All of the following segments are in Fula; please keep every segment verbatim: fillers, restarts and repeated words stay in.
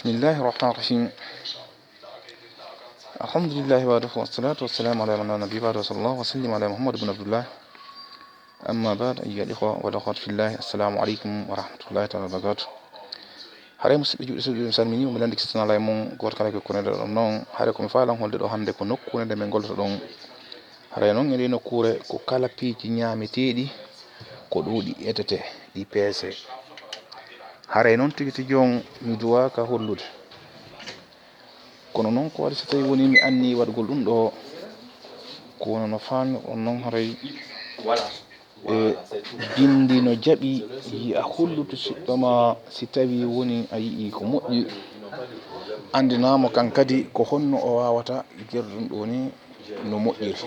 بسم الله الرحمن الرحيم. الحمد لله وحده والصلاة والسلام على من لا نبي بعده، وصلى الله وسلم على محمد بن عبد الله. أما بعد، أيها الإخوة والأخوات في الله، السلام عليكم ورحمة الله تعالى وبركاته. Haray musidɓe juulɓe tedduɓe, mi salmini on, mi lanndike, sisnala e mon gooto kala ko konede ɗon noon. Haray ko mi faalan holde ɗo hannde ko nokkuure nde min ngollata ɗon. Haray noon e ndee nokkuure ko kala piiji ñaameteeɗi ko ɗo ɗi etete, ɗi peese. Haray noon tigi tigi on mi duwaaka hollude. Kono noon ko waɗi so tawii wonii mi anniyii waɗugol ɗum ɗo, ko wano no faalnoɗon noon haray e binndi no jaɓi, yi'a hollude siɗɗo ma si tawii wonii a yi'ii ko moƴƴi. Anndinaa mo kan kadi ko honno o waawata gerɗum ɗo ni no moƴƴiri,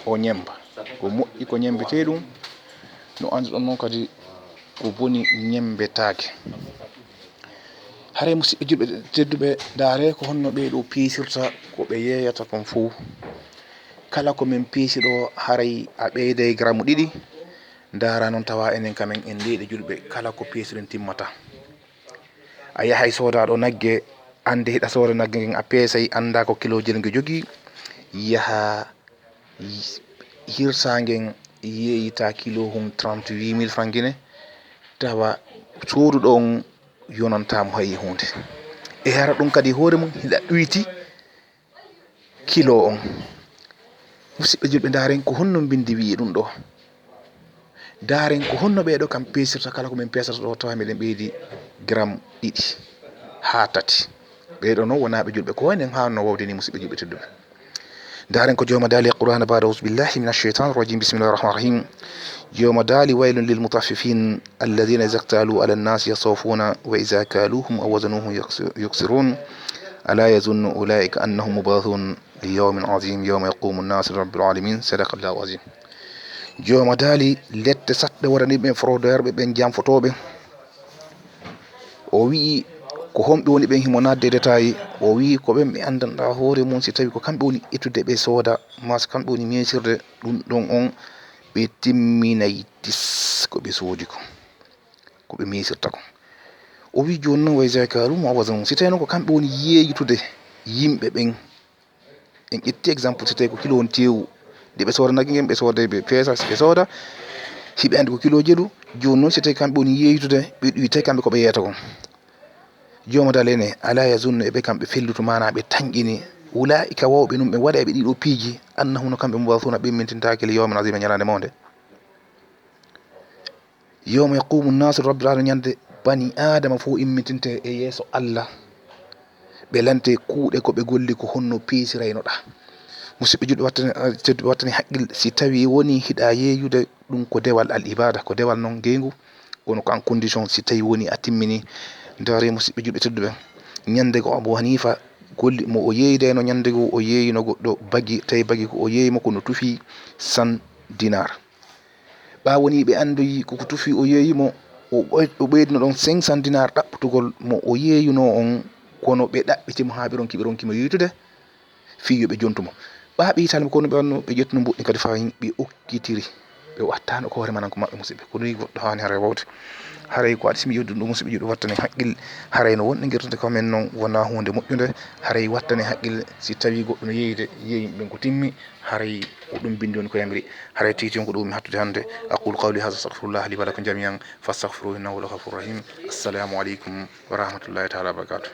o ñemmba. Ko moƴƴi ko ñemmbetee ɗum, no annduɗon noon kadi ko boni ñemmbetaake. Haray musidɓe juulɓe tedduɓe, ndaaree ko honno ɓee ɗoo peesirta ko ɓe yeeyata kon fow. Kala ko min peesi ɗo, haray a ɓeyday garamu ɗiɗi. Ndaara noon tawa enen kamen en leyɗe juulɓe, kala ko peesiren timmata. A yahay sooda ɗo nagge, annde hiɗa sooda nagge ngen, a peesay, annda ko kiloojel nge jogii, yaha hirsa ngen yeeyita kilo hum trente-huit mille francs Guinée, tawa sooduɗo on yonantaa mo hay e huunde. E hara ɗum kadi hoore mum hiɗa ɗuyti kilo on. Musidɓe juulɓe, ndaaren ko honno mbinndi wi'i ɗum ɗo. Ndaaren ko honno ɓee ɗo kam peesirta kala ko min peesata ɗo, tawa miɗen ɓeydi gram ɗiɗi haa tati. Ɓee ɗo noon wonaa ɓe juulɓe, ko enen haanno wowde ni, musidɓe juulɓe tedduɓe. Ndaaren ko Jooma daali e Qur'aana baada, أعوذ بالله من الشيطان الرجيم، بسم الله الرحمن الرحيم. Jooma daali: ويل للمطففين الذين إذا اكتالوا على الناس يستوفون وإذا كالوهم أو وزنوهم يخس-، يخسرون. ألا يظن أولئك أنهم مبعوثون ليوم عظيم يوم يقوم الناس لرب العالمين. صدق الله العظيم. Jooma daali: Lette saɗɗe wonanii ɓen frodeurɓe ɓen, janfotooɓe. O wi'i, ko honɓe woni ɓen? Himo naatde e détail. O wi'i, ko ɓen ɓe anndanɗaa hoore mum, si tawii ko kamɓe woni etude ɓe sooda, maa si kamɓe woni meesirde ɗum ɗon on, ɓe timminay tis ko ɓe soodi kon, ko ɓe meesirta kon. O wi'i jooni noon, وإذا كالوهم أو وزنوهم, si tawii noon ko kamɓe woni yeeyitude yimɓe ɓen, en ƴetti exemple, si tawii ko kilo on teewu, nde ɓe sooda nagge ngen, ɓe sooda, ɓe peesa, ɓe sooda, hiɓe anndi ko kilo jeɗu, jooni noon si tawii kamɓe woni yeeyitude, ɓe ɗuwitay kamɓe ko ɓe yeeyata kon. Jooma daali ene, ألا يظن, e ɓe kamɓe fellutu, maanaa ɓe tanƴini, أولئك, wawɓe ɗum ɓe waɗa e ɓe ɗiɗo piiji, أنهم, no kamɓe, مبعوثون, ɓe immintintaake, ليوم عظيم, ñalaande mawnde. يوم يقوم الناس لرب العالمين, ñande bani Aadama fof immintinte e yeeso Allah. Ɓe lante kuuɗe ko ɓe golli, ko honno peesiraynoɗaa. Musidɓe juulɓe, wattane, tedduɓe, wattane haqqil, si tawii woni hiɗa yeeyude ɗum ko dewal al ibada, ko dewal noon ngeygu, kono ko en condition, si tawii woni a timmini. Ndaaree musidɓe juulɓe tedduɓe, ñande goo Abu Hanifa golli mo o yeeyidayno, ñande goo o yeeyino goɗɗo bagi, tawi bagi ko o yeeyi mo ko no tufi cent dinar. Ɓaa woni ɓe anndoyi ko ko tufi o yeeyi mo, o ɓoy-, o ɓeydino ɗon cinq cents dinar ɗaɓɓutugol mo o yeeyunoo on, kono ɓe ɗaɓɓiti mo haa ɓe ronki, ɓe ronki mo yeeytude fii yo ɓe jontu mo. Ɓaa ɓe yitaali mo, kono ɓe wanno ɓe ƴettuno mbuɗɗi kadi fahin ɓe okkitiri. Ɓe wattaano ko hoore manan ko maɓɓe, musidɓe. Ko nii goɗɗo haani haray wawde. Haray ko aɗa simi yewdude ɗum, musidɓe juulɓe, wattane haqqil. Haray no wonde ngirtata ko men noon wonaa huunde moƴƴunde. Haray wattane haqqil si tawii goɗɗo no yeeyde, yeeyi ɓen ko timmi. Haray ko ɗum binndi woni ko yamiri. Haray tigi tigi on ko ɗo mi hattude hannde. أقول قولي هذا، أستغفر الله لي ولكم جميعا، فاستغفروه إنه هو الغفور الرحيم. السلام عليكم ورحمة الله تعالى وبركاته.